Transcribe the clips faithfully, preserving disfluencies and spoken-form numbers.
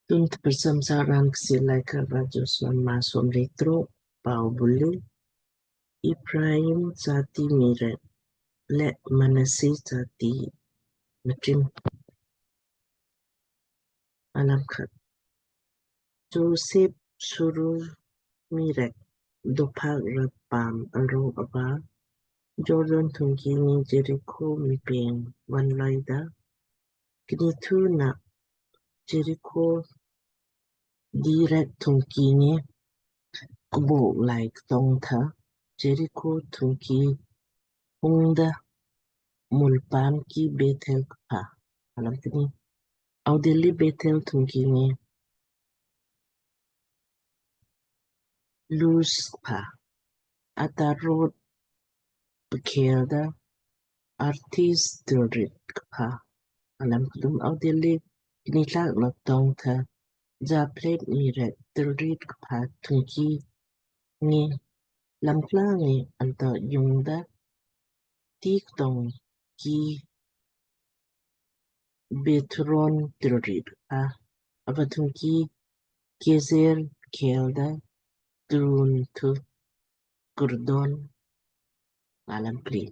Tun tprcham saran Kchiir Laaika va Joshua maa som le truk. Pau buli Ephraim jati mii rek le Manasseh jati mtrim. Alam khat. Joseph surul mii rek dophak ra paam aro ava Jordan thungki ngi Jericho mii peng van laida. Kni thu na Jericho direk thungki ngi kbok lai ktong tha Jericho thungki hungda mulpaam ki Bethel kpha. Alam kni. Audilli Bethel thungki ngi Luz kpha. Atarot pkhelda Artis tilrit kpha. Alam kdum. Audilli kni tlak lak tong tha Japlet mii rek tilrit kpha thungki ngi lamkla ngi anta jungda tik tong ki Bethron tilrit kpha. Ava thungki Gezer pkhelda trun thu kurdon. Alam pli.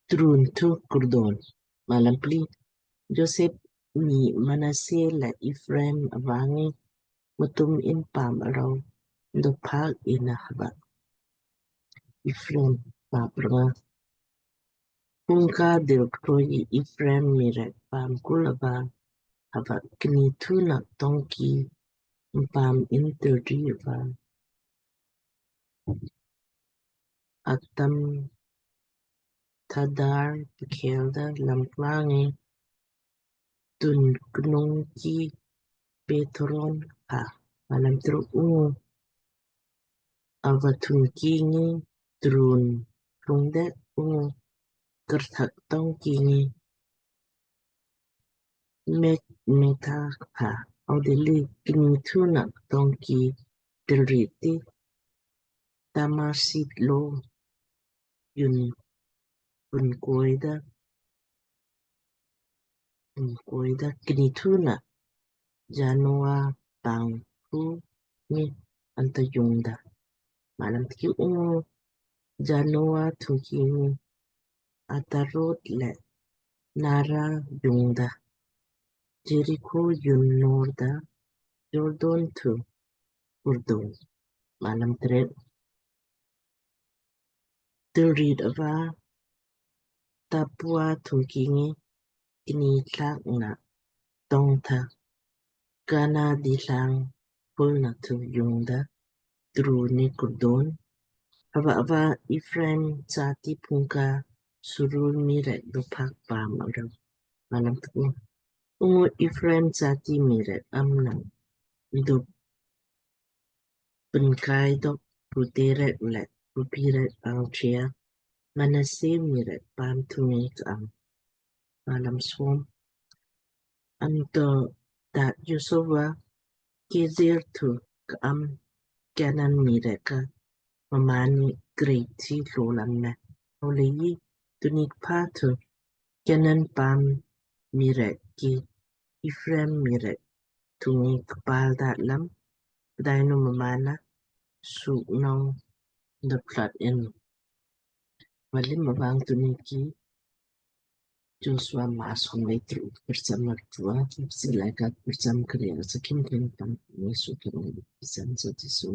Trun thu kurdon. Alam pli. Joseph mii Manasseh le Ephraim ava ngi mtum in paam arau dophak inna hava. Ephraim paam pranga. Pungka dil kroi Ephraim mii rek paam kul ava hava kni thu na tongki mpaam in tilri ava Atam Thadar pkhelda lamkla ngi tun knung ki Bethron kpha. Alam truk. Ungu ava thungki ngi trun klung de ungu karthak tongki ngi Mikmetha kpha. Audilli kni thu na tongki tilri ti Tamarsit lo jun pun koida pun koida kni thu na Janoa pang thu ngi anta jungda. Alam tiki. Ungu Janoa thungki ngi Atarot le Naara jungda Jericho jun norda Jordan thu kurdon. Alam tret. Tilrit ava Tapua thungki ngi kni tlak na tong tha Kana di tlang pul na thu jungda truni kurdon. Hava ava Ephraim jati pungka surul mii rek dophak paam arau. Alam tku. Ungu Ephraim jati mii rek amna idup pnkai dok pute rek le pupi rek angtria Manasseh mii rek paam thungi ka'am. Alam som. Anto dat Joshua Gezer thu ka'am Kanan mii rek ka mmaanni krei thi lo lam me. Aulei tunni kpha thu Kanan paam mii rek ki Ephraim mii rek thungi kpal dat lam, pdainu mmaanna suk nong da plat in. Valim avang tunni ki Joshua maa som le truk. Prcham martua Kchiir Laaika prcham kria sakim kin pan ni sukin prcham sa Jisu.